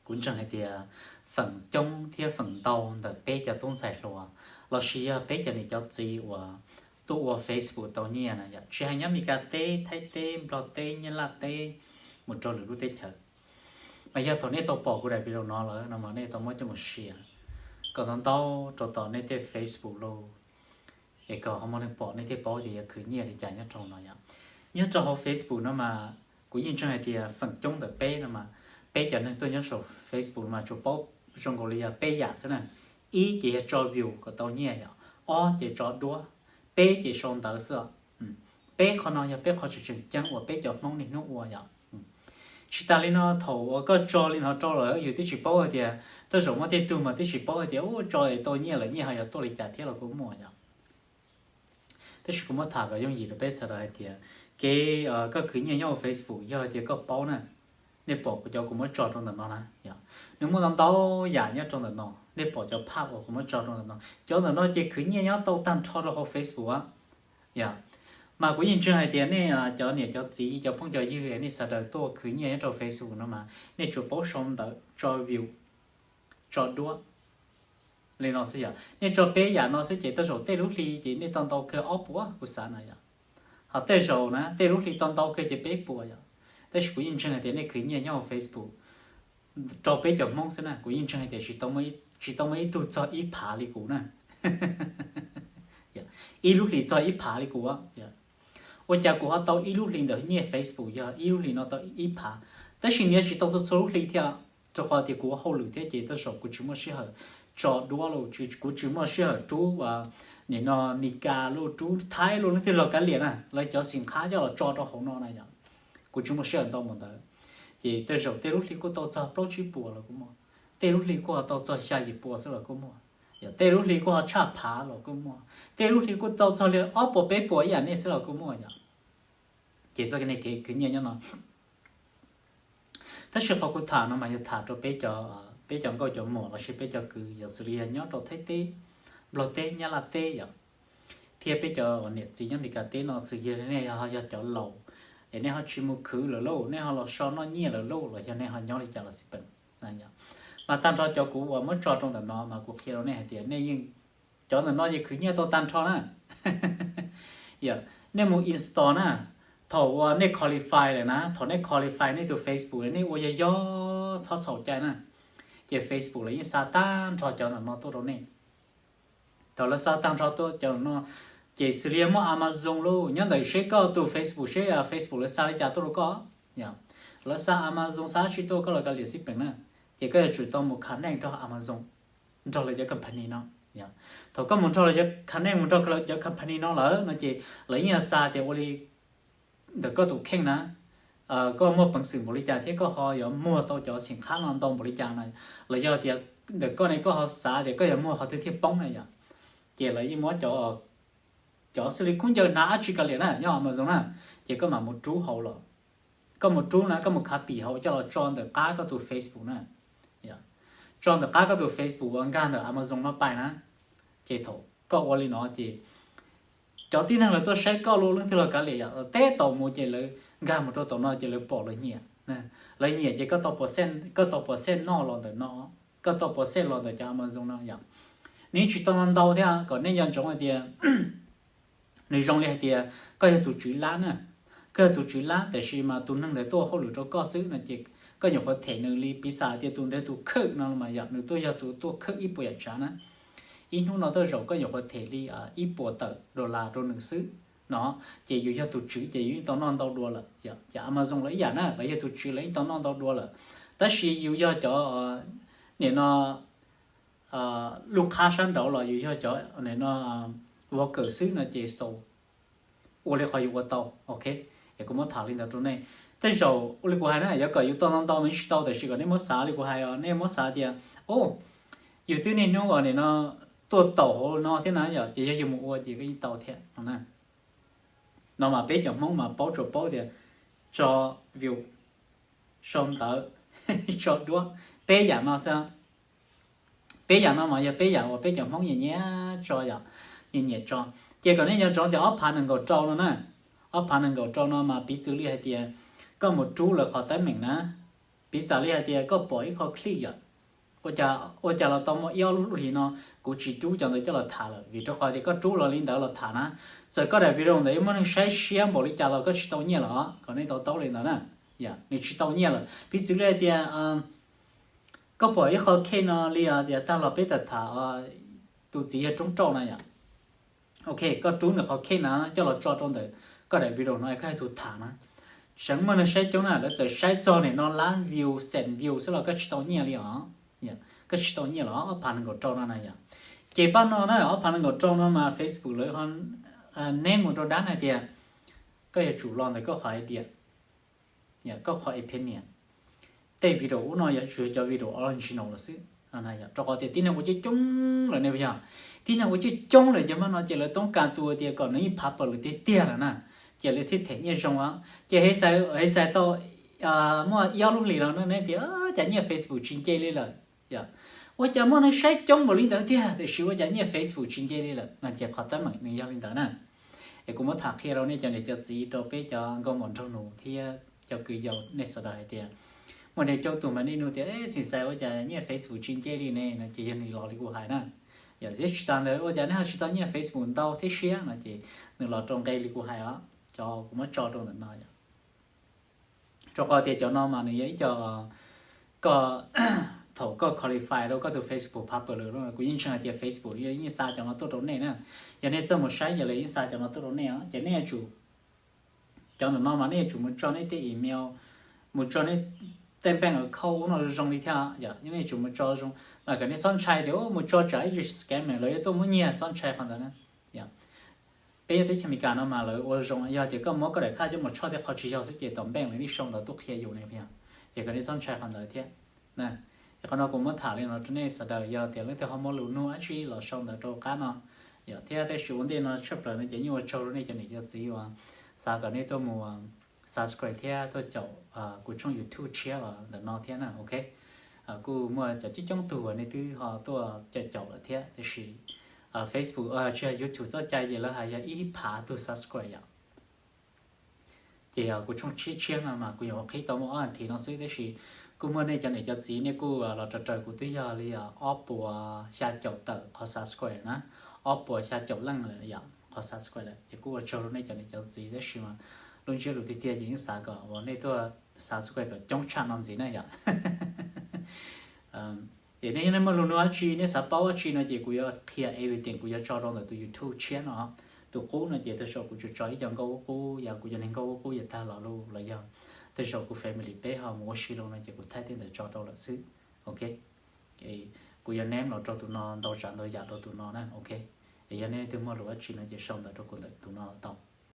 Kuv ntseeg hais tias feem coob thiab feem ntau ntawm peb cov tub ntxhais hluas lossis yog peb cov niam cov txiv uas tuaj ua Facebook tau nyiaj na yom, tsis hais nyob Mes Kas teb, Thaib teb, Nplog teb, Nyab Laj teb, mus rau lwm lub teb chaws. Mas yog thaum nej tau pom kuv daim video no lawm no mas nej tau muab coj mus share kom ntau ntau rau tom nej tej Facebook lauj, es kom ho muaj neeg pom nej thiaj paub tias yuav khwv nyiaj li cas nyob rau no yom. Nyob rau hauv Facebook no mas kuv yeej ntseeg hais tias feem coob ntawm peb no mas peb cov neeg tuaj nyob saum Facebook no mas tsuas paub zoo nkaus li yog peb yam xwb na. Ib ces yog tso view kom tau nyiaj yom, ob ces tso duab, peb ces sau ntawv xwb os. Peb qhov no yog peb qhov tseem tseem ceeb uas peb cov Hmoob niaj hnub ua yom. Tsis tas li no, thaum uas koj tso li no rau lawm yus twb tsis paub hais tias, tej zaum muaj tej tug mas twb tsis paub hais tias ua tso tau nyiaj lawm nyiaj ho yuav tuaj li cas thiab los kuj muaj yom. Tab sis kuv muab tham kom yooj yim rau peb sawv daws hais tias kev koj khwv nyiaj nyob hauv Facebook yog hais tias koj paub na, nej pom cov kuv muab tso rau ntawm no na yom, nws muaj ntau ntau yam nyob rau ntawm no, nej pom cov phaj uas kuv muab tso rau ntawm no, cov ntawm no ces khwv nyiaj nyob tau tag nrho rau hauv Facebook yom. Mas kuv yeej ntseeg hais tias nej cov niam cov txiv cov phooj cov ywg nej sawv daws tuaj khwv nyiaj nyob rau Facebook no mas nej tsuas paub sau ntawv, tso view, tso duab li no xwb yom. Nej tso peb yam no xwb ces tej zaum tej lub hli ces nej tau ntau kawg ob puas kuv xav na yom. Ho tej zaum na tej lub hli tau ntau kawg ces peb puas yom. Tab sis kuv yeej ntseeg hais tias nej khwv nyiaj nyob hauv Facebook rau peb cov Hmoob xwb na, kuv yeej ntseeg hais tias tsis tau muaj ib tug txog ib phav li kuv na. Ib lub hlis txog ib phav li kuv. Ua cas kuv ho tau ib lub hlis ntawm nyiaj Facebook yog ib lub hlis no tau ib phav, tab sis nws tsis tau txhua txhua lub hlis thiab, rau qhov tias kuv ua hauj lwm thiab ces tej zaum kuv tsis muaj sij hawm tso duab los kuv tsis muaj sij hawm rub nim no Mis Kas los rub Thaib los leej twg los kav liam na, lawv cov xim nqhab coj los tso rau hauv no na yom. Kuv tsis muaj sij hawm ntau npaum ntawd, ces tej zaum tej lub hli kuj tau txog plaub tsib puas los kuj muaj, tej lub hli kuj ho tau txog xya yim puas xwb los kuj muaj, yog tej lub hli kuj ho tshaj phav los kuj muaj, tej lub hli kuj tau txog li ob puas peb puas ib yam nej xwb los kuj muaj yom. Ces txoj kev khwv nyiaj nyob no. Tab sis qhov kuv tham no mas yog tham rau peb cov, peb cov nkauj cov muam lossis peb cov kwv yog xws li yog nyob rau Thaib teb, Nplog teb, Nyab Laj teb yom, thiab peb cov niam txiv nyob Mes Kas teb no xws li nej yog cov laus es nej ho tsis mus khwv lawm lauj, nej ho los so noj nyiaj lawm lauj, los yog nej ho nyob li cas los xij peem. Mas tag nrho cov kuv uas muab tso rau ntawm no mas kuv qhia rau nej hais tias nej yeej, cov ntawm no yeej khwv nyiaj tau tag nrho na. Yog nej mus install na, thaum uas nej qualify lawm na, thaum nej qualify nej tus Facebook nej ua yog yog txhob txhaum cai na, ces Facebook lawv yeej xa tag nrho cov ntawm no tuaj rau nej. Thaum lawv xa tag nrho tuaj cov no, ces xws li muaj Amazon lauj, nyob ntawm seb koj tus Facebook seb Facebook lawv xa li cas tuaj rau koj. Lawv xa Amazon xa dab tsi tuaj koj los kav liam xij peem na, ces koj yuav tsum tau mus connect nrog Amazon, nrog lawv cov company no. Thaum koj mus nrog lawv cov connect mus nrog lawv cov company no lawm no ces lawv yeej xa tias ua li ntawm koj tus kheej na, koj muaj peev xwm npaum li cas thiab koj ho yuav muag tau cov xim nqhab no ntau npaum li cas na, los yog tias ntawm koj ne koj ho xav tias koj yuav muag qhov twg thiaj poob na yom. Ces lawv yeej muab cov, cov xws li khaub ncaws hnav dab tsi kav liam na nyob Amazon na, ces koj mam mus rub hauv los, koj mus rub na, koj mus copy hauv coj los tso ntawm qab koj tus Facebook na, tso ntawm qab koj tus Facebook uas nkag ntawm Amazon no pais na. Ces thaum koj ua li no ces cov tib neeg lawv tuaj saib koj los leej twg los kav liam yom, teb tau mus ces lawv nkag mus rau tom no ces lawv pom lawv nyiam, lawv nyiam ces koj tau percent, koj tau percent noj los ntawm no, koj tau percent los ntawm cov Amazon no yom. Nws tsis tau ntau thiab kom nej nco ntsoov hais tias nws zoo li hais tias koj yog tus tswv lab na, koj yog tus tswv lab tiam sis mas tus neeg ntawd tuaj hauj lwm rau koj xwb no ces koj nyuam qhuav them nws li piv xam tias tus ntawd tus khawm no mas yog nws tuaj yog tus tuaj khawm ib puas yam tsav na, ib hnub no tej zaum koj nyuam qhuav them li ib puas tawm dollar rau nws xwb no, ces yus yog tus tswv ces yus yeej tau noj ntau dua lawm. Ces Amazon los ib yam na, lawv yog tus tswv lawv yeej tau noj ntau dua lawm, tab sis yus yog cov nim no lub qhab sab nraud los yus yog cov nim no worker xwb no ces xaus ua li qhov yus ua tau, ok. Es kuv muab tham li ntawd rau nej. Tej zaum ua li kuv hais na, yuav kom yus tau ntau ntau mas tsis tau, tiam sis kom nej muab xav li kuv hais os, nej muab xav tias, o, yus twb niaj hnub uas nim no tuaj taum hauv no thiab na yom, ces yog yus mus ua ces koj yeej tau thiab no na. No mas peb cov Hmoob mas paub tsuas paub tias tso view, sau ntawv, tso duab, peb yam no xwb. Peb yam no mas yog peb yam uas peb cov Hmoob nyiam nyiam tso yom, nyiam nyiam tso. Ces kom nej nco ntsoov tias ob phav nees nkaum rau no na, ob phav nees nkaum rau no mas piv txwv li hais tias koj mus rub lawv qhov teeb meem na, Piv xam li hais tias koj pom ib qho clip yom, ua cas los tau muaj ib ob lub hlis no kuv tsis rub cov ntawd coj los tham lawm, vim rau qhov tias koj rub los li ntawd los tham na, txawm koj daim video ntawd yuav muaj neeg saib siab npaum li cas los koj tsis tau nyiaj lawm os, kom nej to taub li ntawd na. Yom, nws tsis tau nyiaj lawm. Piv txwv li hais tias koj pom ib qho case no li tias tag los peb tham tham tus txiv yawg Roob Rauj na yom, ok, koj rub nws qhov case na coj los tso rau ntawm koj daim video no koj hais tus tham na, tseem muaj neeg saib coob na, lawv txawm saib txog nim no lab view, xees view xwb los koj tsis tau nyiaj li os. Koj tsis tau nyiaj los ob phav nees nkaum rau no na yom. Ces pab no na, ob phav nees nkaum rau no mas Facebook lawv neb mus rau dab hais tias koj yuav tsum los ntawm koj qhov idea, koj qhov opinion. Tej video ub no yuav tsum yog cov video original lawm xwb. Rau qhov tias tib neeg ua coob coob lawm ne yog, tib neeg ua coob coob lawm ces mas no ces lawv toob kas tus tias kom nws yeej popular tiag tiag lawm na, ces lawv thiaj them nyiaj zoo os. Ces hev xais tau muaj ib ob lub hlis los no ne tias cas nyiaj Facebook tsis nce li lawm. Yog, ua cas muaj neeg saib coob npaum li ntawd tiag tiam sis ua cas nyiaj Facebook tsis nce li lawm no ces qhov teeb meem nws yog li ntawd na. Es kuv muab tham qhia rau nej cov niam cov txiv, rau peb cov nkauj muam nraug nus thiab cov kwv yau nej sawv daws hais tias muaj neeg coob tus mas nej nug tias xis xais ua cas nyiaj Facebook tsis nce li ne no ces yog nws los li kuv hais na. Yog thiab tsis tas ntawd ua cas nej ho tsis tau nyiaj Facebook ntau thiab siab no ces nws los rau nqe li kuv hais os, cov kuv muab tso rau ntawm no yom. Rau qhov tias cov no mas nws yog ib co koj, thaum koj qualify rau koj tus Facebook popular lawm, kuv yeej ntseeg hais tias Facebook yeej xa cov no tuaj rau nej na. Yog nej txawj mus saib ces lawv yeej xa cov no tuaj rau nej os, ces nej yuav tsum, cov ntawm no mas nej yuav tsum mus tso nej tej email, mus tso nej tej bank account ub no zoo li thiab yom, nej yuav tsum mus tso zoo. Mas kom nej txhob ntshai tias mus tso tsam ib tsam scam lawv yuav tuaj muab nyiag, txhob ntshai qhov ntawd na. Peb yog teb chaws Amelikas no mas lawv ua zoo, yog tias koj muab koj daim khaj coj mus tshoj tej qhov tsis yog xwb ces tom bank lawv yeej sau ntawv tuaj qhia yus ne. Ces kom nej txhob ntshai qhov ntawd thiab. Qhov no kuv muab tham li no rau nej sawv daws, yog tias leej twg ho muaj lus nug dab tsi los sau ntawv rau qab no. Yog thiab tab sis ua ntej no tshaj plaws no ces yeej ua tsaug rau nej cov niam cov txiv uas xav kom nej tuaj mus subscribe thiab tuaj caum kuv tshooj YouTube tshiab ntawm no thiab na, ok. Kuj muaj cov coob coob tug uas nej twb ho tuaj caum caum lawm thiab, tab sis Facebook, tsis yog YouTube txoj cai ces lawv hais yog ib phav tug subscribe yom. Ces kuv tshooj tshiab tshiab no mas kuv yuav qhib tau muaj ob as thiv no xwb, tab sis kuj muaj nej cov niam cov txiv nej kuj los raws raws kuv twb yog li ob puas xya caum tawm qhov subscribe na, ob puas xya caum leej lawm yom qhov subscribe lawm, ces kuj ua tsaug rau nej cov niam cov txiv, tab sis mas lub ntsiab lus tiag tiag ces yeej xav kom uas nej tuaj subscribe kom coob tshaj no ntxiv na yom. Es nej, nej muaj lus nug dab tsi, nej xav paub dab tsi no ces kuv yuav qhia everything, kuv yuav tso rau ntawm tus YouTube tshiab no. Tus qub no ces tej zaum kuv tsuas tso ib co nkauj qub qub, yog kuv cov neeg nkauj qub qub yuav tag los lawm, los yog tej zaum kuv family peb ho mus ua si lawm no ces kuv thaij tej ntawd tso rau lawm xwb, ok. Kuv yuav name los rau tus no ntau tsav ntau yam rau tus no na, ok. Es yog nej leej twg muaj lus dab tsi no ces sau ntawv rau kuv ntawm tus no los tau.